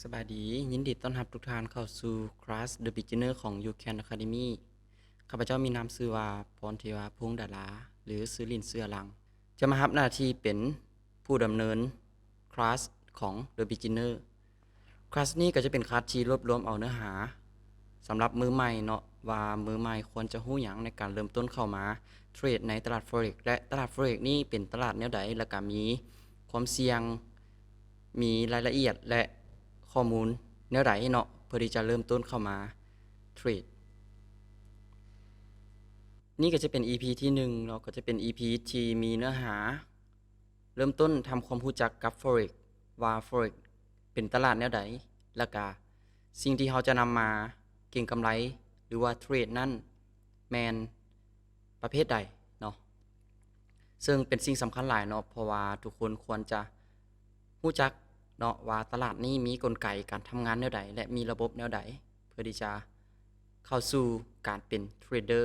ສະບາຍດີ, ຍິນດີຕ້ອນຮັບທຸກທ່ານເຂົ້າສູ່ຄລາສ The Beginner ຂອງ YouCan Academy. ຂ້າພະເຈົ້າມີນາມຊື່ວ່າ ພອນເທວາ ພົງດາລາ ຫຼື ຊື່ຫຼິ້ນຊື່ອາລັງ, ຈະມາຮັບໜ້າທີ່ເປັນຜູ້ດຳເນີນຄລາສຂອງ The Beginner. ຄລາສນີ້ກໍຈະເປັນຄລາສທີ່ລວບລວມເອົາເນື້ອຫາສຳລັບມືໃໝ່ເນາະ, ວ່າມືໃໝ່ຄວນຈະຮູ້ຫຍັງໃນການເລີ່ມຕົ້ນເຂົ້າມາເທຣດໃນຕະຫຼາດ Forex ແລະ ຕະຫຼາດ Forex ນີ້ເປັນຕະຫຼາດແນວໃດ, ແລ້ວກໍມີຄວາມສ່ຽງ, ມີລາຍລະອຽດ ແລະ ຂໍ້ມູນແນວໃດເນາະ ເພື່ອທີ່ຈະເລີ່ມຕົ້ນເຂົ້າມາເທຣດ. ນີ້ກໍຈະເປັນ ອີພີ ທີໜຶ່ງເນາະ, ກໍຈະເປັນ ອີພີ ທີ່ມີເນື້ອຫາ ເລີ່ມຕົ້ນທຳຄວາມຮູ້ຈັກກັບ Forex ວ່າ Forex ເປັນຕະຫຼາດແນວໃດ ແລ້ວກະສິ່ງທີ່ເຮົາຈະນຳມາເກັງກຳໄລ ຫຼືວ່າເທຣດນັ້ນແມ່ນປະເພດໃດເນາະ. ເຊິ່ງເປັນສິ່ງສຳຄັນຫຼາຍເນາະ, ເພາະວ່າທຸກຄົນຄວນຈະຮູ້ຈັກເນາະວ່າຕະຫຼາດນີ້ມີກົນໄກການທຳງານແນວໃດ ແລະ ມີລະບົບແນວໃດ ເພື່ອທີ່ຈະເຂົ້າສູ່ການເປັນເທຣດເດີ.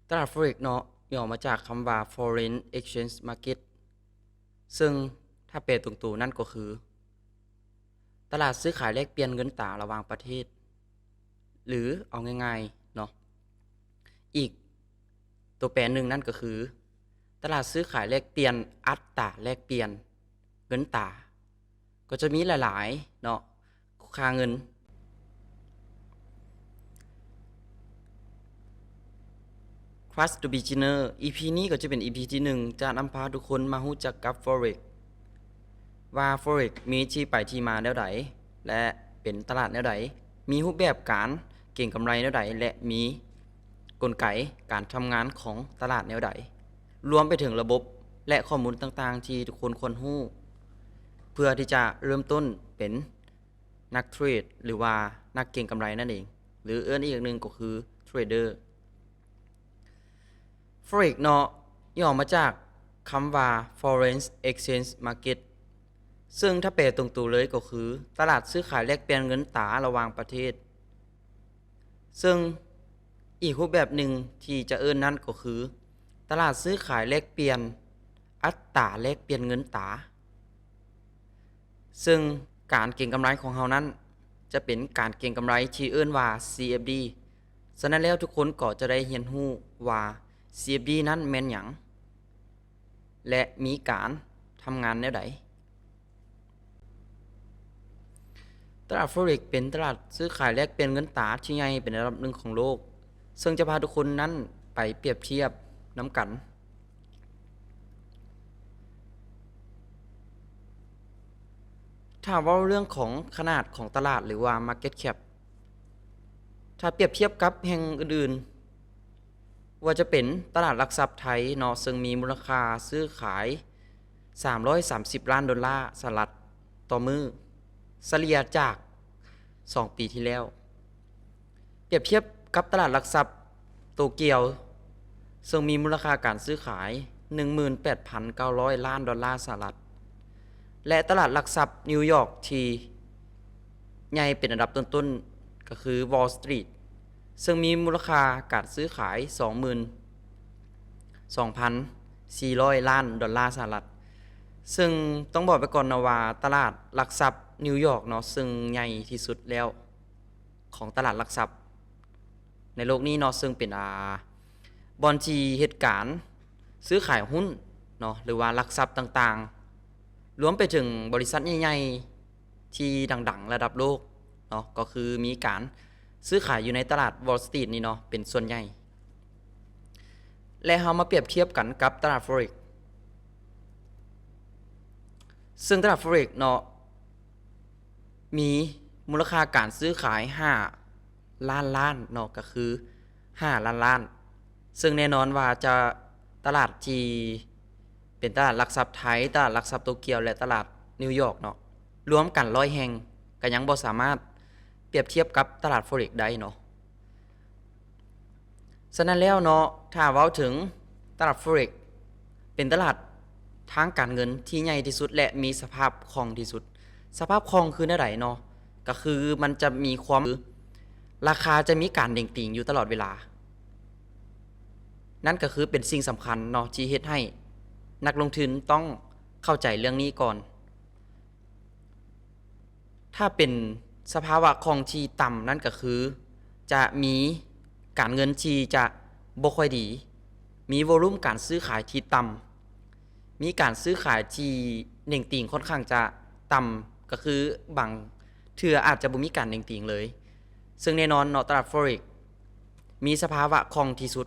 ຕະຫຼາດ Forex ເນາະ ຫຍໍ້ມາຈາກຄຳວ່າ Foreign Exchange Market ເຊິ່ງຖ້າແປຕົງໂຕນັ້ນກໍຄື ຕະຫຼາດຊື້ຂາຍແລກປ່ຽນເງິນຕາລະຫວ່າງປະເທດ ຫຼື ເອົາງ່າຍໆເນາະ ອີກໂຕແປໜຶ່ງນັ້ນກໍຄື ຕະຫຼາດຊື້ຂາຍແລກປ່ຽນອັດຕາແລກປ່ຽນເງິນຕາ. ກໍຈະມີຫຼາຍໆເນາະ ຄ່າເງິນ. ຄລາສ The Beginner ອີພີນີ້ກໍຈະເປັນ ອີພີທີໜຶ່ງ ຈະນຳພາທຸກຄົນມາຮູ້ຈັກກັບ Forex ວ່າ Forex ມີທີ່ໄປທີ່ມາແນວໃດ ແລະ ເປັນຕະຫຼາດແນວໃດ, ມີຮູບແບບການເກັງກຳໄລແນວໃດ ແລະ ມີກົນໄກການທຳງານຂອງຕະຫຼາດແນວໃດ, ລວມໄປເຖິງລະບົບ ແລະ ຂໍ້ມູນຕ່າງໆທີ່ທຸກຄົນຄວນຮູ້ ເພື່ອທີ່ຈະເລີ່ມຕົ້ນເປັນ ນັກເທຣດ ຫຼືວ່ານັກເກັງກຳໄລນັ້ນເອງ ຫຼືເອີ້ນອີກຢ່າງໜຶ່ງກໍຄືເທຣດເດີ. Forex ເນາະ ຫຍໍ້ມາຈາກຄຳວ່າ Foreign Exchange Market ເຊິ່ງຖ້າແປຕົງໂຕເລີຍກໍຄື ຕະຫຼາດຊື້ຂາຍແລກປ່ຽນເງິນຕາລະຫວ່າງປະເທດ. ເຊິ່ງອີກຮູບແບບໜຶ່ງທີ່ຈະເອີ້ນນັ້ນກໍຄື ຕະຫຼາດຊື້ຂາຍແລກປ່ຽນອັດຕາແລກປ່ຽນເງິນຕາ. ເຊິ່ງການເກັງກຳໄລຂອງເຮົານັ້ນ ຈະເປັນການເກັງກຳໄລທີ່ເອີ້ນວ່າ CFD. ສະນັ້ນແລ້ວ ທຸກຄົນກໍຈະໄດ້ຮຽນຮູ້ວ່າ CFD ນັ້ນແມ່ນຫຍັງ ແລະ ມີການທຳງານແນວໃດ. ຕະຫຼາດ Forex ເປັນຕະຫຼາດຊື້ຂາຍແລກປ່ຽນເງິນຕາທີ່ໃຫຍ່ເປັນອັນດັບໜຶ່ງຂອງໂລກ, ເຊິ່ງຈະພາທຸກຄົນນັ້ນໄປປຽບທຽບນຳກັນ. ຖ້າເວົ້າເລື່ອງຂອງຂະໜາດຂອງຕະຫຼາດ ຫຼືວ່າ Market Cap, ຖ້າປຽບທຽບກັບແຫ່ງອື່ນໆ, ວ່າຈະເປັນຕະຫຼາດຫຼັກຊັບໄທເນາະ, ເຊິ່ງມີມູນລະຄ່າຊື້ຂາຍສາມຮ້ອຍສາມສິບລ້ານໂດລາສະຫະລັດຕໍ່ມື້, ສະເລ່ຍຈາກສອງປີທີ່ແລ້ວ. ປຽບທຽບກັບຕະຫຼາດຫຼັກຊັບໂຕກຽວ, ເຊິ່ງມີມູນລະຄ່າການຊື້ຂາຍໜຶ່ງໝື່ນແປດພັນເກົ້າຮ້ອຍລ້ານໂດລາສະຫະລັດ ແລະ ຕະຫຼາດຫຼັກຊັບນິວຢອກທີ່ໃຫຍ່ເປັນອັນດັບຕົ້ນໆ ກໍຄື Wall Street, ເຊິ່ງມີມູນລະຄ່າການຊື້ຂາຍສອງໝື່ນສອງພັນສີ່ຮ້ອຍລ້ານໂດລາສະຫະລັດ. ເຊິ່ງຕ້ອງບອກໄວ້ກ່ອນເນາະວ່າ ຕະຫຼາດຫຼັກຊັບນິວຢອກເນາະ, ເຊິ່ງໃຫຍ່ທີ່ສຸດແລ້ວຂອງຕະຫຼາດຫຼັກຊັບ ໃນໂລກນີ້ເນາະ, ເຊິ່ງເປັນ ອາ ບ່ອນທີ່ເຮັດການຊື້ຂາຍຫຸ້ນເນາະ ຫຼືວ່າຫຼັກຊັບຕ່າງໆ, ລວມໄປເຖິງບໍລິສັດໃຫຍ່ໆທີ່ດັງໆລະດັບໂລກເນາະ, ກໍຄືມີການຊື້ຂາຍຢູ່ໃນຕະຫຼາດ Wall Street ນີ້ເນາະ ເປັນສ່ວນໃຫຍ່. ແລະ ເຮົາມາປຽບທຽບກັນກັບຕະຫຼາດ Forex, ເຊິ່ງຕະຫຼາດ Forex ເນາະ ມີມູນລະຄ່າການຊື້ຂາຍຫ້າລ້ານລ້ານເນາະ, ກໍຄືຫ້າລ້ານລ້ານ, ເຊິ່ງແນ່ນອນວ່າຈະ ຕະຫຼາດທີ່ເປັນຕະຫຼາດຫຼັກຊັບໄທ, ຕະຫຼາດຫຼັກຊັບໂຕກຽວ ແລະ ຕະຫຼາດນິວຢອກເນາະ, ລວມກັນຮ້ອຍແຫ່ງ ກໍຍັງບໍ່ສາມາດປຽບທຽບກັບຕະຫຼາດ Forex ໄດ້ເນາະ. ສະນັ້ນແລ້ວເນາະ, ຖ້າເວົ້າເຖິງຕະຫຼາດ Forex ເປັນຕະຫຼາດທາງການເງິນທີ່ໃຫຍ່ທີ່ສຸດ ແລະ ມີສະພາບຄ່ອງທີ່ສຸດ. ສະພາບຄ່ອງຄືແນວໃດເນາະ? ກໍຄືມັນຈະມີຄວາມ ລາຄາຈະມີການເດ້ງຕີງຢູ່ຕະຫຼອດເວລາ. ນັ້ນກໍຄືເປັນສິ່ງສຳຄັນເນາະ ທີ່ເຮັດໃຫ້ນັກລົງທຶນຕ້ອງເຂົ້າໃຈເລື່ອງນີ້ກ່ອນ. ຖ້າເປັນສະພາວະຄ່ອງທີ່ຕ່ຳນັ້ນກໍຄື ຈະມີການເງິນທີ່ຈະບໍ່ຄ່ອຍດີ, ມີວໍລຸ່ມການຊື້ຂາຍທີ່ຕ່ຳ, ມີການຊື້ຂາຍທີ່ເໜັງຕີງຄ່ອນຂ້າງຈະຕ່ຳ, ກໍຄືບາງເທື່ອອາດຈະບໍ່ມີການເໜັງຕີງເລີຍ. ເຊິ່ງແນ່ນອນເນາະ, ຕະຫຼາດ Forex ມີສະພາວະຄ່ອງທີ່ສຸດ,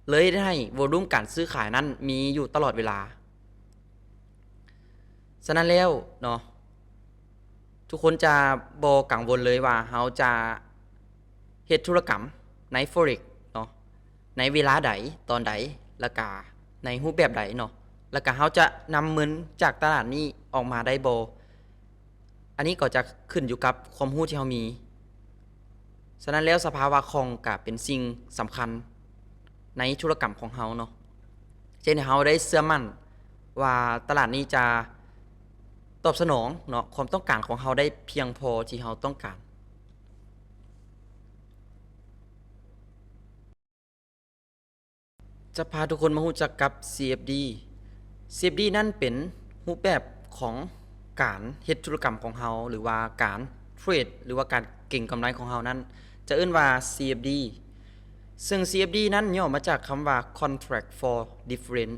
ເລີຍເຮັດໃຫ້ວໍລຸ່ມການຊື້ຂາຍນັ້ນມີຢູ່ຕະຫຼອດເວລາ. ສະນັ້ນແລ້ວເນາະ, ທຸກຄົນຈະບໍ່ກັງວົນເລີຍວ່າເຮົາຈະເຮັດທຸລະກຳໃນ Forex ເນາະ, ໃນເວລາໃດ, ຕອນໃດ, ແລ້ວກະໃນຮູບແບບໃດເນາະ, ແລ້ວກະເຮົາຈະນຳເງິນຈາກຕະຫຼາດນີ້ອອກມາໄດ້ບໍ່. ອັນນີ້ກໍຈະຂຶ້ນຢູ່ກັບຄວາມຮູ້ທີ່ເຮົາມີ. ສະນັ້ນແລ້ວ ສະພາວະຄ່ອງກະເປັນສິ່ງສຳຄັນໃນທຸລະກຳຂອງເຮົາເນາະ, ເຊັ່ນໃຫ້ເຮົາໄດ້ເຊື່ອໝັ້ນວ່າຕະຫຼາດນີ້ຈະຕອບສະໜອງເນາະ ຄວາມຕ້ອງການຂອງເຮົາໄດ້ພຽງພໍທີ່ເຮົາຕ້ອງການ. ຈະພາທຸກຄົນມາຮູ້ຈັກກັບ CFD. CFD ນັ້ນເປັນຮູບແບບຂອງການເຮັດທຸລະກຳຂອງເຮົາ ຫຼືວ່າການເທຣດ ຫຼືວ່າການເກັງກຳໄລຂອງເຮົານັ້ນ ຈະເອີ້ນວ່າ CFD. ເຊິ່ງ CFD ນັ້ນຫຍໍ້ມາຈາກຄຳວ່າ Contract for Difference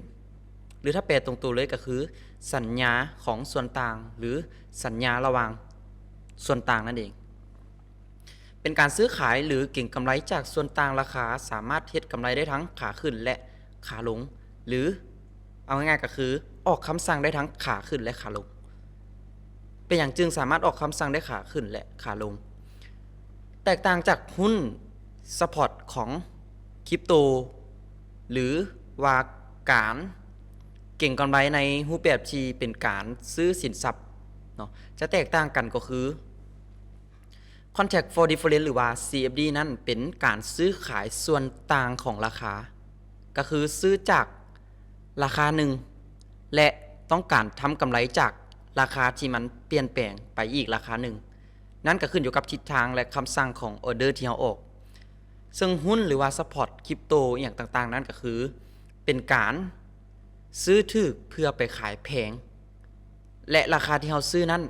ຫຼືຖ້າແປຕົງຕົວເລີຍກໍຄື ສັນຍາຂອງສ່ວນຕ່າງ ຫຼື ສັນຍາລະຫວ່າງສ່ວນຕ່າງນັ້ນເອງ. ເປັນການຊື້ຂາຍ ຫຼື ເກັງກຳໄລຈາກສ່ວນຕ່າງລາຄາ, ສາມາດເຮັດກຳໄລໄດ້ທັງຂາຂຶ້ນ ແລະ ຂາລົງ ຫຼື ເອົາງ່າຍໆກໍຄື ອອກຄຳສັ່ງໄດ້ທັງຂາຂຶ້ນ ແລະ ຂາລົງ. ເປັນຫຍັງຈຶ່ງສາມາດອອກຄຳສັ່ງໄດ້ຂາຂຶ້ນ ແລະ ຂາລົງ? ແຕກຕ່າງຈາກຫຸ້ນ Spot ຂອງຄຣິບໂຕ ຫຼືວ່າການເກັງກຳໄລໃນຮູບແບບທີ່ເປັນການຊື້ສິນຊັບເນາະ, ຈະແຕກຕ່າງກັນກໍຄື Contract for Difference ຫຼືວ່າ CFD ນັ້ນເປັນການຊື້ຂາຍສ່ວນຕ່າງຂອງລາຄາ, ກໍຄືຊື້ຈາກລາຄາໜຶ່ງ ແລະ ຕ້ອງການທຳກຳໄລຈາກລາຄາທີ່ມັນປ່ຽນແປງໄປອີກລາຄາໜຶ່ງ. ນັ້ນກໍຂຶ້ນຢູ່ກັບທິດທາງ ແລະ ຄຳສັ່ງຂອງອອເດີທີ່ເຮົາອອກ. ເຊິ່ງຫຸ້ນ ຫຼືວ່າ Spot ຄຣິບໂຕ ອີ່ຫຍັງຕ່າງໆນັ້ນ ກໍຄືເປັນການຊື້ຖືກເພື່ອໄປຂາຍແພງ ແລະ ລາຄາທີ່ເຮົາຊື້ນັ້ນ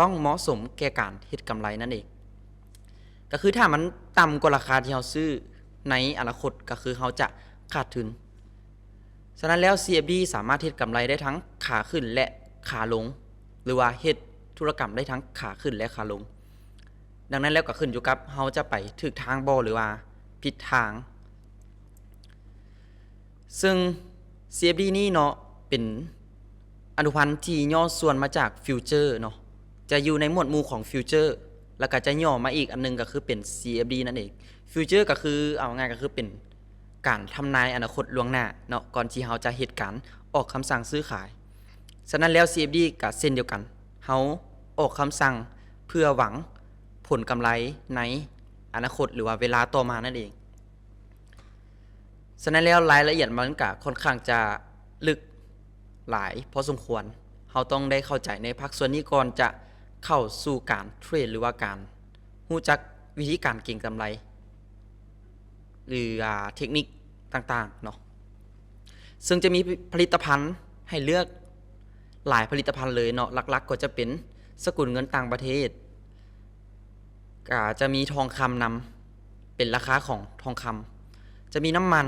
ຕ້ອງເໝາະສົມແກ່ການເຮັດກຳໄລນັ້ນເອງ. ກໍຄືຖ້າມັນຕ່ຳກວ່າລາຄາທີ່ເຮົາຊື້ໃນອະນາຄົດ ກໍຄືເຮົາຈະຂາດທຶນ. ສະນັ້ນແລ້ວ CFD ສາມາດເຮັດກຳໄລໄດ້ທັງຂາຂຶ້ນ ແລະ ຂາລົງ ຫຼືວ່າເຮັດທຸລະກຳໄດ້ທັງຂາຂຶ້ນ ແລະ ຂາລົງ. ດັ່ງນັ້ນແລ້ວກໍຂຶ້ນຢູ່ກັບເຮົາຈະໄປຖືກທາງບໍ່ ຫຼືວ່າຜິດທາງ. ເຊິ່ງ CFD ນີ້ເນາະ ເປັນອະນຸພັນທີ່ຫຍໍ້ສ່ວນມາຈາກ Future ເນາະ, ຈະຢູ່ໃນໝວດໝູ່ຂອງ Future ແລ້ວກໍຈະຫຍໍ້ມາອີກອັນໜຶ່ງ ກໍຄືເປັນ CFD ນັ້ນເອງ. Future ກໍຄື ເອົາງ່າຍກໍຄືເປັນການທຳນາຍອະນາຄົດລ່ວງໜ້າເນາະ, ກ່ອນທີ່ເຮົາຈະເຮັດການອອກຄຳສັ່ງຊື້ຂາຍ. ສະນັ້ນແລ້ວ CFD ກໍເຊັ່ນດຽວກັນ, ເຮົາອອກຄຳສັ່ງເພື່ອຫວັງຜົນກຳໄລໃນອະນາຄົດ ຫຼືວ່າເວລາຕໍ່ມານັ້ນເອງ. ສະນັ້ນແລ້ວ ລາຍລະອຽດມັນກະຄ່ອນຂ້າງຈະເລິກຫຼາຍພໍສົມຄວນ. ເຮົາຕ້ອງໄດ້ເຂົ້າໃຈໃນພາກສ່ວນນີ້ກ່ອນຈະເຂົ້າສູ່ການເທຣດ ຫຼືວ່າການຮູ້ຈັກວິທີການເກັງກຳໄລ ຫຼື ອາ ເທັກນິກຕ່າງໆເນາະ. ເຊິ່ງຈະມີຜະລິດຕະພັນໃຫ້ເລືອກຫຼາຍຜະລິດຕະພັນເລີຍເນາະ, ຫຼັກໆກໍຈະເປັນສະກຸນເງິນຕ່າງປະເທດ, ກະຈະມີທອງຄຳນຳ ເປັນລາຄາຂອງທອງຄຳ, ຈະມີນ້ຳມັນ,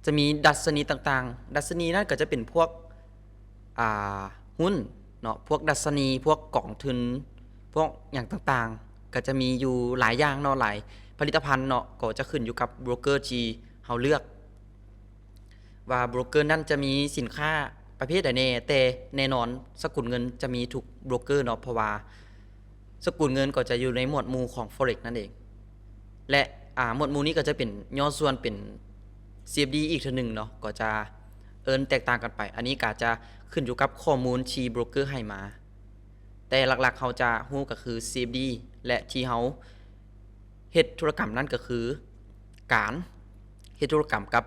ຈະມີດັດຊະນີຕ່າງໆ. ດັດຊະນີນັ້ນກໍຈະເປັນພວກ ອາ ຫຸ້ນເນາະ, ພວກດັດຊະນີ, ພວກກອງທຶນ, ພວກຫຍັງຕ່າງໆ, ກໍຈະມີຢູ່ຫຼາຍຢ່າງເນາະ, ຫຼາຍຜະລິດຕະພັນເນາະ, ກໍຈະຂຶ້ນຢູ່ກັບໂບຣກເກີທີ່ເຮົາເລືອກ ວ່າໂບຣກເກີນັ້ນຈະມີສິນຄ້າປະເພດໃດແດ່, ແຕ່ແນ່ນອນສະກຸນເງິນຈະມີທຸກໂບຣກເກີເນາະ, ເພາະວ່າສະກຸນເງິນກໍຈະຢູ່ໃນໝວດໝູ່ຂອງ Forex ນັ້ນເອງ ແລະ ອາ ໝວດໝູ່ນີ້ກໍຈະເປັນຫຍໍ້ສ່ວນເປັນ CFD ອີກເທື່ອໜຶ່ງເນາະ, ກໍຈະເອີ້ນແຕກຕ່າງກັນໄປ. ອັນນີ້ກໍອາດຈະຂຶ້ນຢູ່ກັບຂໍ້ມູນທີ່ໂບຣກເກີໃຫ້ມາ, ແຕ່ຫຼັກໆເຮົາຈະຮູ້ກໍຄື CFD ແລະ ທີ່ເຮົາ ເຮັດທຸລະກຳນັ້ນກໍຄືການເຮັດທຸລະກຳກັບ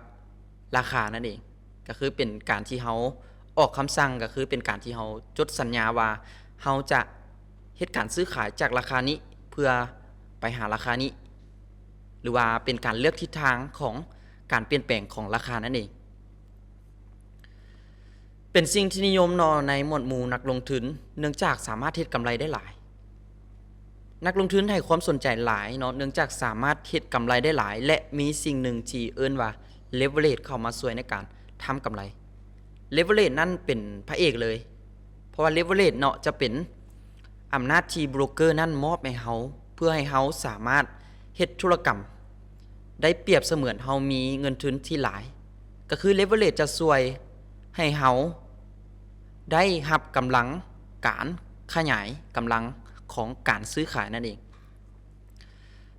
ລາຄານັ້ນເອງ, ກໍຄືເປັນການທີ່ເຮົາອອກຄຳສັ່ງ, ກໍຄືເປັນການທີ່ເຮົາຈົດສັນຍາວ່າເຮົາຈະເຮັດການຊື້ຂາຍຈາກລາຄານີ້ເພື່ອໄປຫາລາຄານີ້, ຫຼືວ່າເປັນການເລືອກທິດທາງຂອງການປ່ຽນແປງຂອງລາຄານັ້ນເອງ. ເປັນສິ່ງທີ່ນິຍົມເນາະໃນໝວດໝູ່ນັກລົງທຶນ, ເນື່ອງຈາກສາມາດເຮັດກຳໄລໄດ້ຫຼາຍ. ນັກລົງທຶນໃຫ້ຄວາມສົນໃຈຫຼາຍເນາະ ເນື່ອງຈາກສາມາດເຮັດກຳໄລໄດ້ຫຼາຍ ແລະ ມີສິ່ງໜຶ່ງທີ່ເອີ້ນວ່າ leverage ເຂົ້າມາຊ່ວຍໃນການທຳກຳໄລ. leverage ນັ້ນເປັນພະເອກເລີຍ ເພາະວ່າ leverage ເນາະ ຈະເປັນອຳນາດທີ່ໂບຣກເກີນັ້ນມອບໃຫ້ເຮົາ ເພື່ອໃຫ້ເຮົາສາມາດເຮັດທຸລະກຳ ໄດ້ປຽບສະເໝືອນເຮົາມີເງິນທຶນທີ່ຫຼາຍ. ກໍຄື leverage ຈະຊ່ວຍໃຫ້ເຮົາໄດ້ຮັບກຳລັງການຂະຫຍາຍກຳລັງຂອງການຊື້ຂາຍນັ້ນເອງ.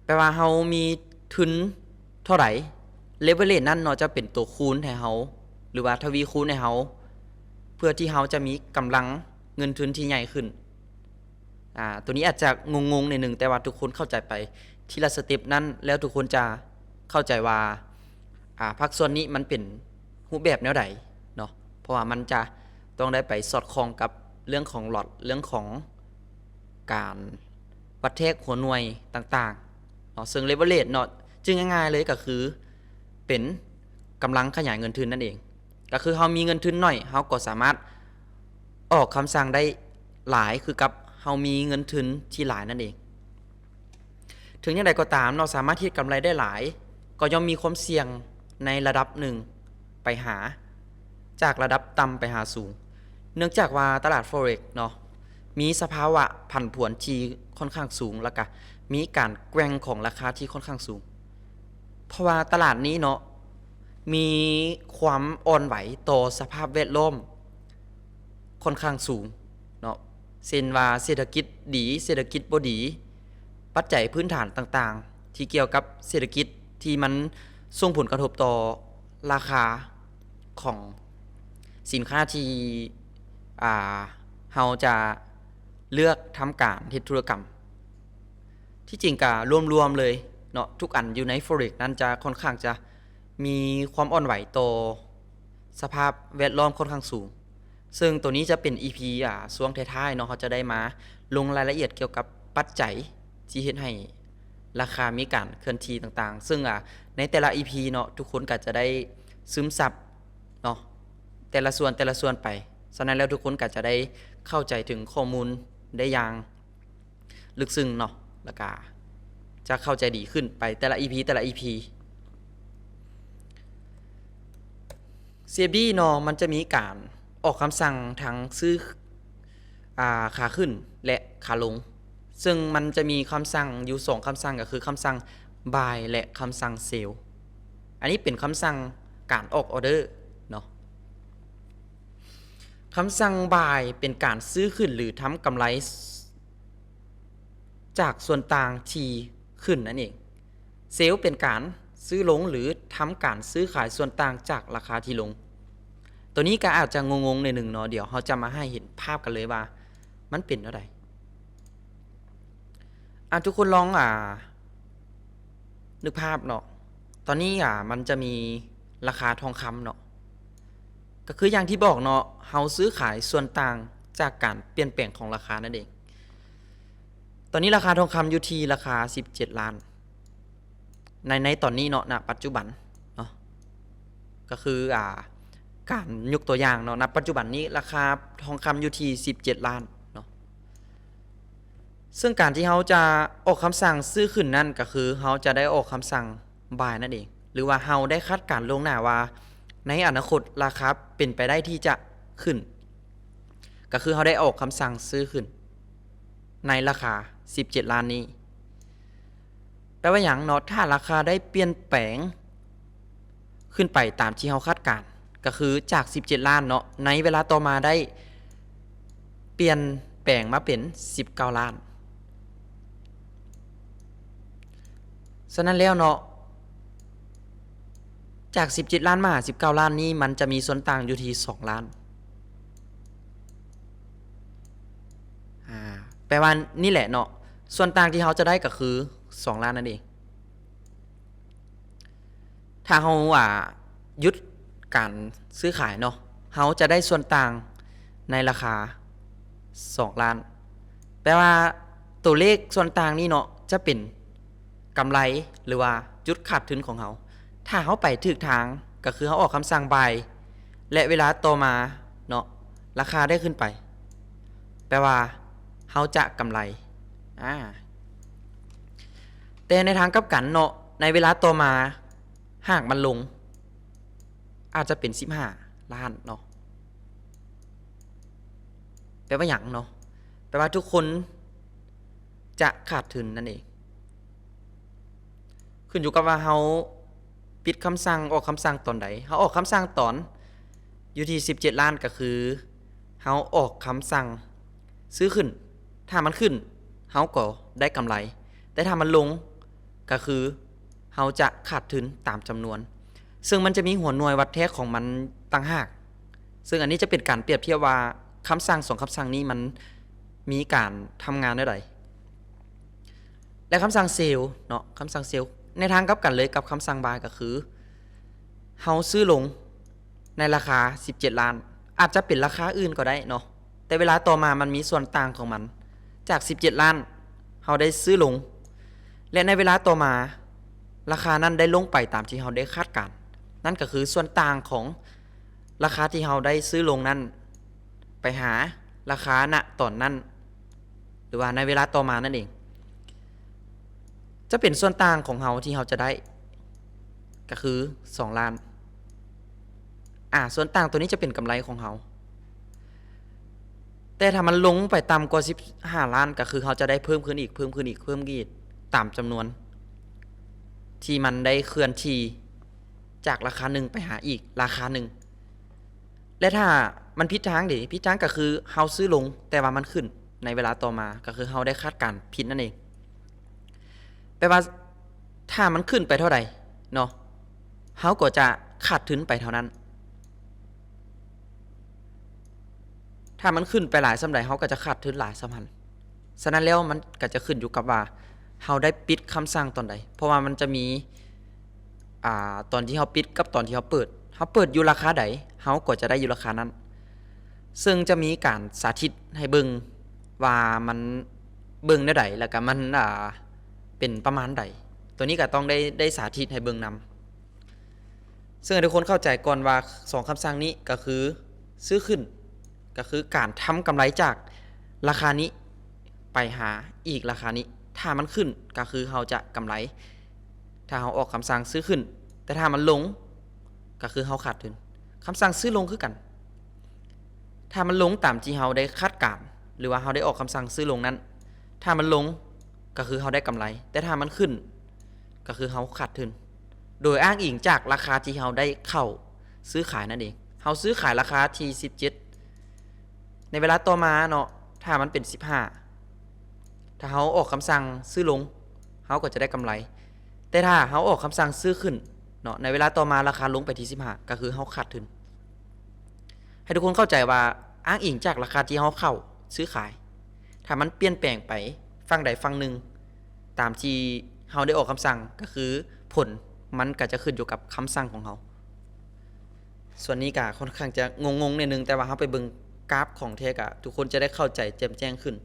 ແປວ່າເຮົາມີທຶນເທົ່າໃດ leverage ນັ້ນເນາະ ຈະເປັນຕົວຄູນໃຫ້ເຮົາ ຫຼືວ່າທະວີຄູນໃຫ້ເຮົາ ເພື່ອທີ່ເຮົາຈະມີກຳລັງເງິນທຶນທີ່ໃຫຍ່ຂຶ້ນ. ອາ ຕົວນີ້ອາດຈະງົງໆໜ້ອຍໜຶ່ງ ແຕ່ວ່າທຸກຄົນເຂົ້າໃຈໄປທີລະສະເຕັບນັ້ນ ແລ້ວທຸກຄົນຈະເຂົ້າໃຈວ່າ ອາ ພາກສ່ວນນີ້ມັນເປັນຮູບແບບແນວໃດເນາະ ເພາະວ່າມັນຈະຕ້ອງໄດ້ໄປສອດຄ່ອງກັບເລື່ອງຂອງ lot ເລື່ອງຂອງການວັດແທກຫົວໜ່ວຍຕ່າງໆເນາະ. ເຊິ່ງ leverage ເນາະ ຈື່ງ່າຍໆເລີຍກໍຄືເປັນກຳລັງຂະຫຍາຍເງິນທຶນນັ້ນເອງ. ກໍຄືເຮົາມີເງິນທຶນໜ້ອຍ ເຮົາກໍສາມາດອອກຄຳສັ່ງໄດ້ຫຼາຍຄືກັບເຮົາມີເງິນທຶນທີ່ຫຼາຍນັ້ນເອງ. ເຖິງຢ່າງໃດກໍຕາມເນາະ ສາມາດເຮັດກຳໄລໄດ້ຫຼາຍ ກໍຍ່ອມມີຄວາມສ່ຽງໃນລະດັບໜຶ່ງໄປຫາ ຈາກລະດັບຕ່ຳໄປຫາສູງ ເນື່ອງຈາກວ່າຕະຫຼາດ Forex ເນາະ ມີສະພາວະຜັນຜວນທີ່ຄ່ອນຂ້າງສູງ ແລ້ວກະມີການແກວ່ງຂອງລາຄາທີ່ຄ່ອນຂ້າງສູງ ເພາະວ່າຕະຫຼາດນີ້ເນາະ ມີຄວາມອ່ອນໄຫວຕໍ່ສະພາບແວດລ້ອມຄ່ອນຂ້າງສູງເນາະ ເຊັ່ນວ່າເສດຖະກິດດີ ເສດຖະກິດບໍ່ດີ ປັດໄຈພື້ນຖານຕ່າງໆ ທີ່ກ່ຽວກັບເສດຖະກິດ ທີ່ມັນສົ່ງຜົນກະທົບຕໍ່ລາຄາຂອງສິນຄ້າທີ່ ອ່າ ເຮົາຈະເລືອກທຳການເຮັດທຸລະກຳ. ທີ່ຈິງກະລວມໆເລີຍເນາະ ທຸກອັນຢູ່ໃນ Forex ນັ້ນຈະຄ່ອນຂ້າງຈະມີຄວາມອ່ອນໄຫວຕໍ່ສະພາບແວດລ້ອມຄ່ອນຂ້າງສູງ ເຊິ່ງໂຕນີ້ຈະເປັນ ອີພີ ອ່າ ຊ່ວງທ້າຍໆເນາະ ເຮົາຈະໄດ້ມາລົງລາຍລະອຽດກ່ຽວກັບປັດໄຈທີ່ເຮັດໃຫ້ລາຄາມີການເຄື່ອນທີ່ຕ່າງໆ ເຊິ່ງ ອ່າ ໃນແຕ່ລະ ອີພີ ເນາະ ທຸກຄົນກໍຈະໄດ້ຊຶມຊັບເນາະ ແຕ່ລະສ່ວນ ແຕ່ລະສ່ວນໄປ. ສະນັ້ນແລ້ວທຸກຄົນກໍຈະໄດ້ເຂົ້າໃຈເຖິງຂໍ້ມູນໄດ້ຢ່າງ ລຶກຊຶ້ງເນາະ ແລ້ວກະຈະເຂົ້າໃຈດີຂຶ້ນໄປແຕ່ລະ ອີພີ ແຕ່ລະ ອີພີ. ເຊບີ ເນາະ ມັນຈະມີການອອກຄຳສັ່ງທັງຊື້ ອ່າ ຂາຂຶ້ນ ແລະ ຂາລົງ ເຊິ່ງມັນຈະມີຄຳສັ່ງຢູ່ສອງຄຳສັ່ງ ກໍຄືຄຳສັ່ງ buy ແລະ ຄຳສັ່ງ sell. ອັນນີ້ເປັນຄຳສັ່ງການອອກອອເດີເນາະ. ຄຳສັ່ງ buy ເປັນການຊື້ຂຶ້ນ ຫຼື ທຳກຳໄລ ຈາກສ່ວນຕ່າງທີ່ຂຶ້ນນັ້ນເອງ. Sell ເປັນການຊື້ລົງ ຫຼື ທຳການຊື້ຂາຍສ່ວນຕ່າງຈາກລາຄາທີ່ລົງ. ໂຕນີ້ກໍອາດຈະງົງໆໜ້ອຍໜຶ່ງເນາະ, ດຽວເຮົາຈະມາໃຫ້ເຫັນພາບກັນເລີຍວ່າມັນເປັນແນວໃດ. ອາ ທຸກຄົນລອງ ອາ ນຶກພາບເນາະ, ຕອນນີ້ ອາ ມັນຈະມີລາຄາທອງຄຳເນາະ, ກໍຄືຢ່າງທີ່ບອກເນາະ, ເຮົາຊື້ຂາຍສ່ວນຕ່າງຈາກການປ່ຽນແປງຂອງລາຄານັ້ນເອງ. ຕອນນີ້ລາຄາທອງຄຳຢູ່ທີ່ລາຄາສິບເຈັດລ້ານ ໃນ ໃນຕອນນີ້ເນາະ, ນະປັດຈຸບັນເນາະ, ກໍຄື ອາ ການຍົກຕົວຢ່າງເນາະ, ນະປັດຈຸບັນນີ້ລາຄາທອງຄຳຢູ່ທີ່ສິບເຈັດລ້ານເນາະ. ເຊິ່ງການທີ່ເຮົາຈະອອກຄຳສັ່ງຊື້ຂຶ້ນນັ້ນ ກໍຄືເຮົາຈະໄດ້ອອກຄຳສັ່ງ buy ນັ້ນເອງ ຫຼືວ່າເຮົາໄດ້ຄາດການລ່ວງໜ້າວ່າ ໃນອະນາຄົດລາຄາເປັນໄປໄດ້ທີ່ຈະຂຶ້ນ, ກໍຄືເຮົາໄດ້ອອກຄຳສັ່ງຊື້ຂຶ້ນໃນລາຄາສິບເຈັດລ້ານນີ້. ແປວ່າຫຍັງເນາະ? ຖ້າລາຄາໄດ້ປ່ຽນແປງຂຶ້ນໄປຕາມທີ່ເຮົາຄາດການ, ກໍຄືຈາກສິບເຈັດລ້ານເນາະ, ໃນເວລາຕໍ່ມາໄດ້ປ່ຽນແປງມາເປັນສິບເກົ້າລ້ານ. ສະນັ້ນແລ້ວເນາະ, ຈາກສິບເຈັດລ້ານມາຫາສິບເກົ້າລ້ານນີ້ ມັນຈະມີສ່ວນຕ່າງຢູ່ທີ່ສອງລ້ານ. ອາ ແປວ່ານີ້ແຫຼະເນາະ, ສ່ວນຕ່າງທີ່ເຮົາຈະໄດ້ກໍຄືສອງລ້ານນັ້ນເອງ. ຖ້າເຮົາ ອາ ຢຸດການຊື້ຂາຍເນາະ, ເຮົາຈະໄດ້ສ່ວນຕ່າງໃນລາຄາສອງລ້ານ. ແປວ່າຕົວເລກສ່ວນຕ່າງນີ້ເນາະ ຈະເປັນກຳໄລ ຫຼືວ່າຈຸດຂາດທຶນຂອງເຮົາ. ຖ້າເຮົາໄປຖືກທາງ ກໍຄືເຮົາອອກຄຳສັ່ງ buy ແລະ ເວລາຕໍ່ມາເນາະ ລາຄາໄດ້ຂຶ້ນໄປ, ແປວ່າເຮົາຈະກຳໄລ. ອາ ແຕ່ໃນທາງກັບກັນເນາະ ໃນເວລາຕໍ່ມາ ຫາກມັນລົງ ອາດຈະເປັນສິບຫ້າລ້ານເນາະ ແປວ່າຫຍັງເນາະ? ແປວ່າທຸກຄົນຈະຂາດທຶນນັ້ນເອງ. ຂຶ້ນຢູ່ກັບວ່າເຮົາປິດຄຳສັ່ງ ອອກຄຳສັ່ງຕອນໃດ. ເຮົາອອກຄຳສັ່ງຕອນຢູ່ທີ່ສິບເຈັດລ້ານ ກໍຄືເຮົາອອກຄຳສັ່ງຊື້ຂຶ້ນ. ຖ້າມັນຂຶ້ນ ເຮົາກໍໄດ້ກຳໄລ, ແຕ່ຖ້າມັນລົງ ກໍຄືເຮົາຈະຂາດທຶນຕາມຈຳນວນ. ເຊິ່ງມັນຈະມີຫົວໜ່ວຍວັດແທກຂອງມັນຕ່າງຫາກ. ເຊິ່ງອັນນີ້ຈະເປັນການປຽບທຽບວ່າ ຄຳສັ່ງສອງຄຳສັ່ງນີ້ມັນມີການທຳງານແນວໃດ. ແລະ ຄຳສັ່ງເຊວເນາະ, ຄຳສັ່ງເຊວໃນທາງກັບກັນເລີຍກັບຄຳສັ່ງບາຍ ກໍຄືເຮົາຊື້ລົງໃນລາຄາສິບເຈັດລ້ານ, ອາດຈະເປັນລາຄາອື່ນກໍໄດ້ເນາະ, ແຕ່ເວລາຕໍ່ມາມັນມີສ່ວນຕ່າງຂອງມັນ, ຈາກສິບເຈັດລ້ານ ເຮົາໄດ້ຊື້ລົງ ແລະ ໃນເວລາຕໍ່ມາ ລາຄານັ້ນໄດ້ລົງໄປຕາມທີ່ເຮົາໄດ້ຄາດການ, ນັ້ນກໍຄືສ່ວນຕ່າງຂອງລາຄາທີ່ເຮົາໄດ້ຊື້ລົງນັ້ນ ໄປຫາລາຄາ ນະ ຕອນນັ້ນ ຫຼືວ່າໃນເວລາຕໍ່ມານັ້ນເອງ ຈະເປັນສ່ວນຕ່າງຂອງເຮົາທີ່ເຮົາຈະໄດ້ ກໍຄືສອງລ້ານ. ອາ ສ່ວນຕ່າງຕົວນີ້ຈະເປັນກຳໄລຂອງເຮົາ. ແຕ່ຖ້າມັນລົງໄປຕ່ຳກວ່າສິບຫ້າລ້ານ ກໍຄືເຮົາຈະໄດ້ເພີ່ມຂຶ້ນອີກ, ເພີ່ມຂຶ້ນອີກ, ເພີ່ມອີກ ຕາມຈຳນວນທີ່ມັນໄດ້ເຄື່ອນທີ່ຈາກລາຄາໜຶ່ງໄປຫາອີກລາຄາໜຶ່ງ. ແລະ ຖ້າມັນຜິດທາງເດ? ຜິດທາງກໍຄືເຮົາຊື້ລົງ ແຕ່ວ່າມັນຂຶ້ນໃນເວລາຕໍ່ມາ ກໍຄືເຮົາໄດ້ຄາດການຜິດນັ້ນເອງ. ແປວ່າຖ້າມັນຂຶ້ນໄປເທົ່າໃດເນາະ ເຮົາກໍຈະຂາດທຶນໄປເທົ່ານັ້ນ. ຖ້າມັນຂຶ້ນໄປຫຼາຍສ່ຳໃດ ເຮົາກໍຈະຂາດທຶນຫຼາຍສ່ຳນັ້ນ. ສະນັ້ນແລ້ວມັນກໍຈະຂຶ້ນຢູ່ກັບວ່າເຮົາໄດ້ປິດຄຳສັ່ງຕອນໃດ, ເພາະວ່າມັນຈະມີ ອາ ຕອນທີ່ເຮົາປິດກັບຕອນທີ່ເຮົາເປີດ, ເຮົາເປີດຢູ່ລາຄາໃດ ເຮົາກໍຈະໄດ້ຢູ່ລາຄານັ້ນ. ເຊິ່ງຈະມີການສາທິດໃຫ້ເບິ່ງວ່າມັນເບິ່ງແນວໃດ ແລ້ວກະມັນ ອາ ເປັນປະມານໃດ, ໂຕນີ້ກະຕ້ອງໄດ້ ໄດ້ສາທິດໃຫ້ເບິ່ງນຳ. ເຊິ່ງໃຫ້ທຸກຄົນເຂົ້າໃຈກ່ອນວ່າ ສອງຄຳສັ່ງນີ້ກະຄືຊື້ຂຶ້ນ ກະຄືການທຳກຳໄລຈາກລາຄານີ້ໄປຫາອີກລາຄານີ້. ຖ້າມັນຂຶ້ນກະຄືເຮົາຈະກຳໄລ ຖ້າເຮົາອອກຄຳສັ່ງຊື້ຂຶ້ນ, ແຕ່ຖ້າມັນລົງກະຄືເຮົາຂາດທຶນ. ຄຳສັ່ງຊື້ລົງຄືກັນ, ຖ້າມັນລົງຕາມທີ່ເຮົາໄດ້ຄາດການ ຫຼືວ່າເຮົາໄດ້ອອກຄຳສັ່ງຊື້ລົງນັ້ນ, ຖ້າມັນລົງກະຄືເຮົາໄດ້ກຳໄລ, ແຕ່ຖ້າມັນຂຶ້ນ ກໍຄືເຮົາຂາດທຶນ ໂດຍອ້າງອີງຈາກລາຄາທີ່ເຮົາໄດ້ເຂົ້າຊື້ຂາຍນັ້ນເອງ. ເຮົາຊື້ຂາຍລາຄາທີ່ສິບເຈັດ ໃນເວລາຕໍ່ມາເນາະ ຖ້າມັນເປັນສິບຫ້າ ຖ້າເຮົາອອກຄຳສັ່ງຊື້ລົງ ເຮົາກໍຈະໄດ້ກຳໄລ, ແຕ່ຖ້າເຮົາອອກຄຳສັ່ງຊື້ຂຶ້ນເນາະ ໃນເວລາຕໍ່ມາລາຄາລົງໄປທີ່ສິບຫ້າ ກໍຄືເຮົາຂາດທຶນ. ໃຫ້ທຸກຄົນເຂົ້າໃຈວ່າອ້າງອີງຈາກລາຄາທີ່ເຮົາເຂົ້າຊື້ຂາຍ, ຖ້າມັນປ່ຽນແປງໄປຝັ່ງໃດຝັ່ງໜຶ່ງ ຕາມທີ່ເຮົາໄດ້ອອກຄຳສັ່ງ ກໍຄືຜົນມັນກໍຈະຂຶ້ນຢູ່ກັບຄຳສັ່ງຂອງເຮົາ. ສ່ວນນີ້ກໍຄ່ອນຂ້າງຈະງົງໆໜ້ອຍໜຶ່ງ, ແຕ່ວ່າເຮົາໄປເບິ່ງກາຟຂອງແທ້ ກໍທຸກຄົນຈະໄດ້ເຂົ້າໃຈແຈ່ມແຈ້ງຂຶ້ນ.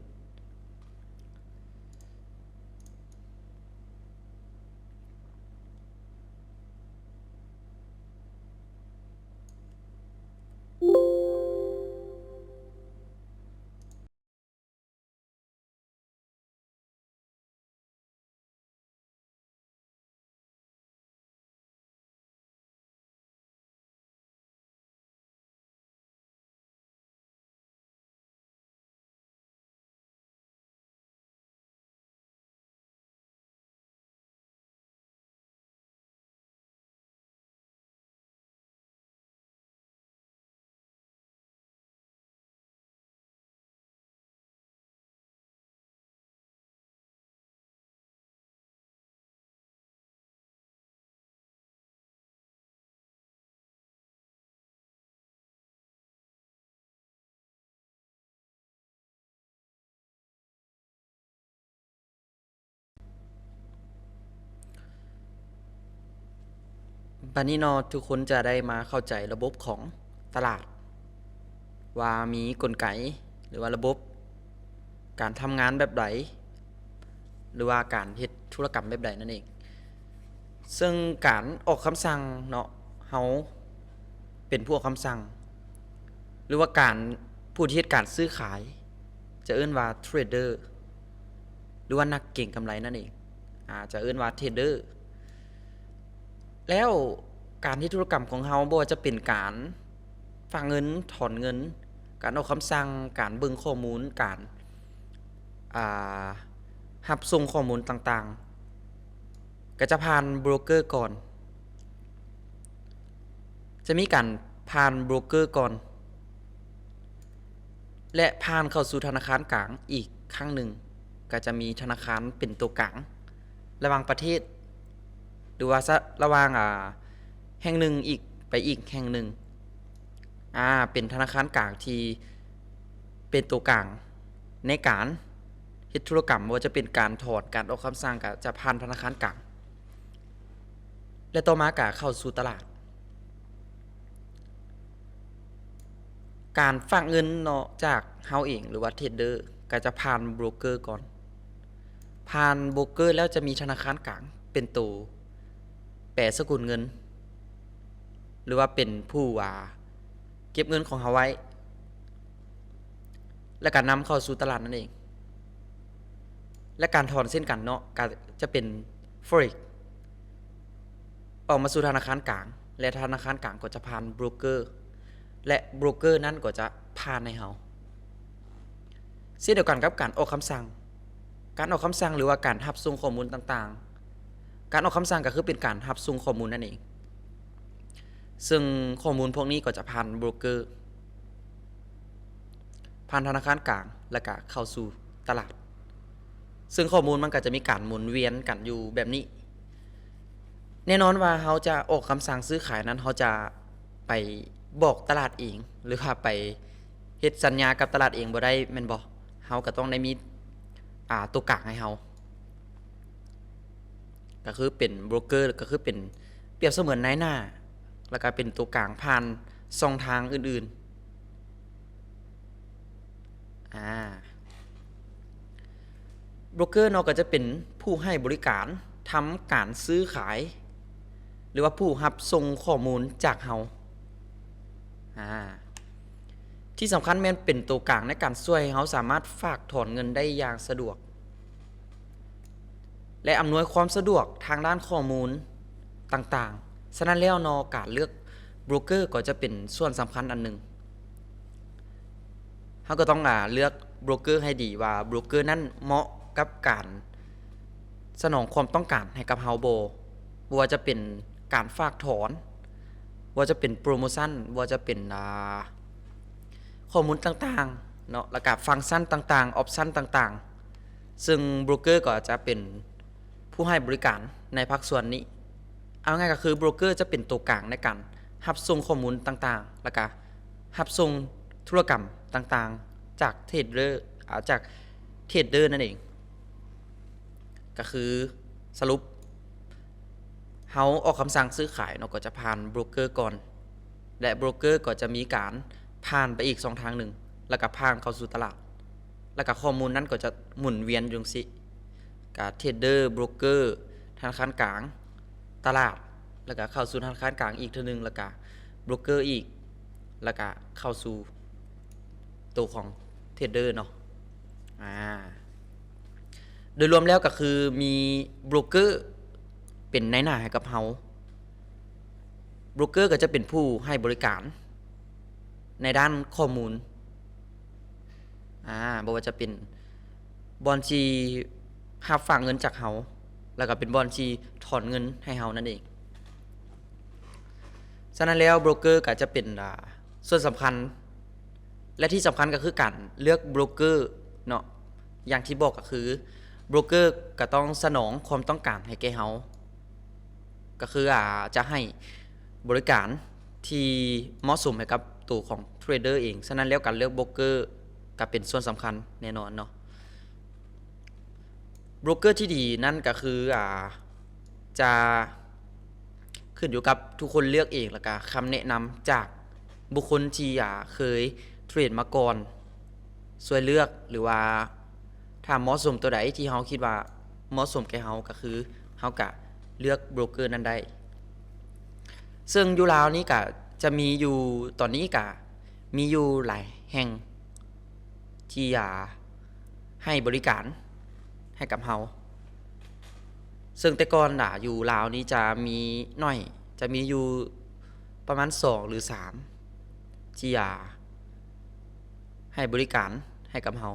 ບັດນີ້ເນາະ ທຸກຄົນຈະໄດ້ມາເຂົ້າໃຈລະບົບຂອງຕະຫຼາດ ວ່າມີກົນໄກ ຫຼືວ່າລະບົບການທຳງານແບບໃດ ຫຼືວ່າການເຮັດທຸລະກຳແບບໃດນັ້ນເອງ. ເຊິ່ງການອອກຄຳສັ່ງເນາະ ເຮົາເປັນຜູ້ອອກຄຳສັ່ງ ຫຼືວ່າການ ຜູ້ທີ່ເຮັດການຊື້ຂາຍ ຈະເອີ້ນວ່າເທຣດເດີ ຫຼືວ່ານັກເກັງກຳໄລນັ້ນເອງ. ອາ ຈະເອີ້ນວ່າເທຣດເດີ. ແລ້ວການເຮັດທຸລະກຳຂອງເຮົາ ບໍ່ວ່າຈະເປັນການຝາກເງິນ, ຖອນເງິນ, ການອອກຄຳສັ່ງ, ການເບິ່ງຂໍ້ມູນ, ການ ອາ ຮັບສົ່ງຂໍ້ມູນຕ່າງໆ ກໍຈະຜ່ານໂບຣກເກີກ່ອນ, ຈະມີການຜ່ານໂບຣກເກີກ່ອນ ແລະ ຜ່ານເຂົ້າສູ່ທະນາຄານກາງອີກຄັ້ງໜຶ່ງ, ກໍຈະມີທະນາຄານເປັນຕົວກາງລະຫວ່າງປະເທດ ຫຼືວ່າ ລະຫວ່າງ ອາ ແຫ່ງໜຶ່ງອີກໄປອີກແຫ່ງໜຶ່ງ, ອາ ເປັນທະນາຄານກາງທີ່ເປັນຕົວກາງໃນການເຮັດທຸລະກຳ, ບໍ່ວ່າຈະເປັນການຖອນ, ການອອກຄຳສັ່ງ ກໍຈະຜ່ານທະນາຄານກາງ ແລະ ຕໍ່ມາກໍເຂົ້າສູ່ຕະຫຼາດ. ການຝາກເງິນເນາະ ຈາກເຮົາເອງ ຫຼືວ່າເທຣດເດີ ກໍຈະຜ່ານໂບຣກເກີກ່ອນ. ຜ່ານໂບຣກເກີແລ້ວຈະມີທະນາຄານກາງເປັນໂຕແປສະກຸນເງິນ ຫຼືວ່າເປັນຜູ້ ອາ ເກັບເງິນຂອງເຮົາໄວ້ ແລະ ກະນຳເຂົ້າສູ່ຕະຫຼາດນັ້ນເອງ ແລະ ການຖອນເຊັ່ນກັນເນາະ ກະຈະເປັນ Forex ອອກມາສູ່ທະນາຄານກາງ ແລະ ທະນາຄານກາງກໍຈະຜ່ານໂບຣກເກີ ແລະ ໂບຣກເກີນັ້ນກໍຈະຜ່ານໃຫ້ເຮົາ. ເຊັ່ນດຽວກັນກັບການອອກຄຳສັ່ງ, ການອອກຄຳສັ່ງ ຫຼືວ່າການຮັບສົ່ງຂໍ້ມູນຕ່າງໆ. ການອອກຄຳສັ່ງກໍຄືເປັນການຮັບສົ່ງຂໍ້ມູນນັ້ນເອງ, ເຊິ່ງຂໍ້ມູນພວກນີ້ກໍຈະຜ່ານໂບຣກເກີ ຜ່ານທະນາຄານກາງ ແລ້ວກະເຂົ້າສູ່ຕະຫຼາດ, ເຊິ່ງຂໍ້ມູນມັນກໍຈະມີການໝູນວຽນກັນຢູ່ແບບນີ້. ແນ່ນອນວ່າເຮົາຈະອອກຄຳສັ່ງຊື້ຂາຍນັ້ນ ເຮົາຈະໄປບອກຕະຫຼາດເອງ ຫຼືວ່າໄປເຮັດສັນຍາກັບຕະຫຼາດເອງບໍ່ໄດ້ແມ່ນບໍ່? ເຮົາກໍຕ້ອງໄດ້ມີ ອາ ຕົວກາງໃຫ້ເຮົາ ກໍຄືເປັນໂບຣກເກີ ກໍຄືເປັນ ປຽບສະເໝືອນນາຍໜ້າ ແລ້ວກໍເປັນຕົວກາງຜ່ານຊ່ອງທາງອື່ນໆ. ອາ ໂບຣກເກີເນາະ ກໍຈະເປັນຜູ້ໃຫ້ບໍລິການ ທຳການຊື້ຂາຍ ຫຼືວ່າຜູ້ຮັບສົ່ງຂໍ້ມູນຈາກເຮົາ. ອາ ທີ່ສຳຄັນແມ່ນເປັນໂຕກາງໃນການຊ່ວຍໃຫ້ເຮົາສາມາດຝາກຖອນເງິນໄດ້ຢ່າງສະດວກ ແລະ ອຳນວຍຄວາມສະດວກທາງດ້ານຂໍ້ມູນຕ່າງໆ. ສະນັ້ນແລ້ວເນາະ ການເລືອກໂບຣກເກີກໍຈະເປັນສ່ວນສຳຄັນອັນໜຶ່ງ. ເຮົາກໍຕ້ອງ ອາ ເລືອກໂບຣກເກີໃຫ້ດີວ່າໂບຣກເກີນັ້ນເໝາະກັບການສະໜອງຄວາມຕ້ອງການໃຫ້ກັບເຮົາບໍ່, ບໍ່ວ່າຈະເປັນການຝາກຖອນ, ບໍ່ວ່າຈະເປັນໂປຣໂມຊັນ, ບໍ່ວ່າຈະເປັນ ອາ ຂໍ້ມູນຕ່າງໆເນາະ, ແລ້ວກະຟັງຊັນຕ່າງໆ, ອອບຊັນຕ່າງໆ. ເຊິ່ງໂບຣກເກີກໍຈະເປັນຜູ້ໃຫ້ບໍລິການໃນພາກສ່ວນນີ້. ເອົາງ່າຍກໍຄືໂບຣກເກີຈະເປັນໂຕກາງໃນການຮັບສົ່ງຂໍ້ມູນຕ່າງໆ ແລ້ວກະຮັບສົ່ງທຸລະກຳຕ່າງໆຈາກເທຣດເດີ ອາ ຈາກເທຣດເດີນັ້ນເອງ. ກໍຄືສະຫຼຸບ ເຮົາອອກຄຳສັ່ງຊື້ຂາຍເນາະ ກໍຈະຜ່ານໂບຣກເກີກ່ອນ ແລະ ໂບຣກເກີກໍຈະມີການຜ່ານໄປອີກຊ່ອງທາງໜຶ່ງ ແລ້ວກໍຜ່ານເຂົ້າສູ່ຕະຫຼາດ ແລ້ວກໍຂໍ້ມູນນັ້ນກໍຈະໝູນວຽນຢູ່ຈັ່ງຊີ້ ກະເທຣດເດີ, ໂບຣກເກີ, ທະນາຄານກາງ, ຕະຫຼາດ ແລ້ວກະເຂົ້າສູ່ທະນາຄານກາງອີກເທື່ອໜຶ່ງ ແລ້ວກະໂບຣກເກີອີກ ແລ້ວກະເຂົ້າສູ່ໂຕຂອງເທຣດເດີເນາະ. ອາ ໂດຍລວມແລ້ວກໍຄືມີໂບຣກເກີເປັນນາຍໜ້າໃຫ້ກັບເຮົາ. ໂບຣກເກີກໍຈະເປັນຜູ້ໃຫ້ບໍລິການໃນດ້ານຂໍ້ມູນ ອາ ບໍ່ວ່າຈະເປັນບ່ອນທີ່ຮັບຝາກເງິນຈາກເຮົາ ແລ້ວກໍເປັນບ່ອນທີ່ຖອນເງິນໃຫ້ເຮົານັ້ນເອງ. ສະນັ້ນແລ້ວໂບຣກເກີກໍຈະເປັນ ອາ ສ່ວນສຳຄັນ ແລະ ທີ່ສຳຄັນກໍຄືການເລືອກໂບຣກເກີເນາະ. ຢ່າງທີ່ບອກກໍຄືໂບຣກເກີກໍຕ້ອງສະໜອງຄວາມຕ້ອງການໃຫ້ແກ່ເຮົາ ກໍຄື ອາ ຈະໃຫ້ບໍລິການທີ່ເໝາະສົມໃຫ້ກັບໂຕຂອງເທຣດເດີເອງ. ສະນັ້ນແລ້ວການເລືອກໂບຣກເກີກໍເປັນສ່ວນສຳຄັນແນ່ນອນເນາະ. ໂບຣກເກີທີ່ດີນັ້ນກໍຄື ອາ ຈະຂຶ້ນຢູ່ກັບທຸກຄົນເລືອກເອງ ແລ້ວກະຄຳແນະນຳຈາກບຸກຄົນທີ່ ອາ ເຄີຍເທຣດມາກ່ອນ ຊ່ວຍເລືອກ ຫຼືວ່າຖ້າເໝາະສົມຕົວໃດທີ່ເຮົາຄິດວ່າເໝາະສົມແກ່ເຮົາ ກໍຄືເຮົາກະເລືອກໂບຣກເກີນັ້ນໄດ້. ເຊິ່ງຢູ່ລາວນີ້ກະຈະມີຢູ່ ຕອນນີ້ກະມີຢູ່ຫຼາຍແຫ່ງ ທີ່ ອາ ໃຫ້ບໍລິການໃຫ້ກັບເຮົາ. ເຊິ່ງແຕ່ກ່ອນນະ ຢູ່ລາວນີ້ຈະມີໜ້ອຍ ຈະມີຢູ່ປະມານສອງ ຫຼື ສາມ ທີ່ ອາ ໃຫ້ບໍລິການໃຫ້ກັບເຮົາ.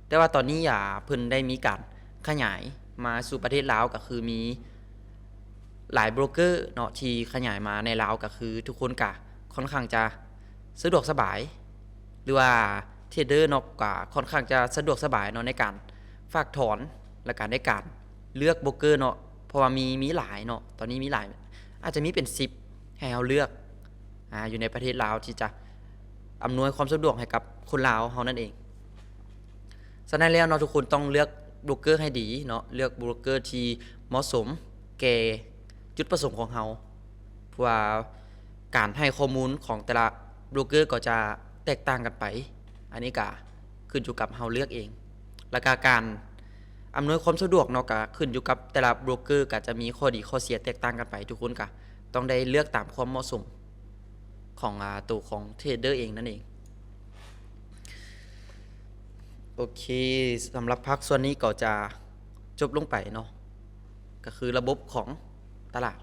ແຕ່ວ່າຕອນນີ້ ອາ ເພິ່ນໄດ້ມີການຂະຫຍາຍມາສູ່ປະເທດລາວ ກໍຄືມີຫຼາຍໂບຣກເກີເນາະ ທີ່ຂະຫຍາຍມາໃນລາວ ກໍຄືທຸກຄົນກະຄ່ອນຂ້າງຈະສະດວກສະບາຍ ຫຼືວ່າເທຣດເດີເນາະ ກະຄ່ອນຂ້າງຈະສະດວກສະບາຍເນາະ ໃນການຝາກຖອນ ແລະກະໃນການເລືອກໂບຣກເກີເນາະ ເພາະວ່າມີ ມີຫຼາຍເນາະ ຕອນນີ້ມີຫຼາຍ ອາດຈະມີເປັນສິບໃຫ້ເຮົາເລືອກ ອາ ຢູ່ໃນປະເທດລາວ ທີ່ຈະອຳນວຍຄວາມສະດວກໃຫ້ກັບຄົນລາວເຮົານັ້ນເອງ. ສະນັ້ນແລ້ວເນາະ ທຸກຄົນຕ້ອງເລືອກໂບຣກເກີໃຫ້ດີເນາະ ເລືອກໂບຣກເກີທີ່ເໝາະສົມແກ່ຈຸດປະສົງຂອງເຮົາ ເພາະວ່າການໃຫ້ຂໍ້ມູນຂອງແຕ່ລະໂບຣກເກີກໍຈະແຕກຕ່າງກັນໄປ ອັນນີ້ກະຂຶ້ນຢູ່ກັບເຮົາເລືອກເອງ ແລ້ວກະການອຳນວຍຄວາມສະດວກເນາະ ກະຂຶ້ນຢູ່ກັບແຕ່ລະໂບຣກເກີ ກະຈະມີຂໍ້ດີຂໍ້ເສຍແຕກຕ່າງກັນໄປ ທຸກຄົນກະຕ້ອງໄດ້ເລືອກຕາມຄວາມເໝາະສົມຂອງ ອາ ໂຕຂອງເທຣດເດີເອງນັ້ນເອງ. ໂອເຄ ສຳລັບພາກສ່ວນນີ້ກໍຈະຈົບລົງໄປເນາະ ກໍຄືລະບົບຂອງຕະຫຼາດ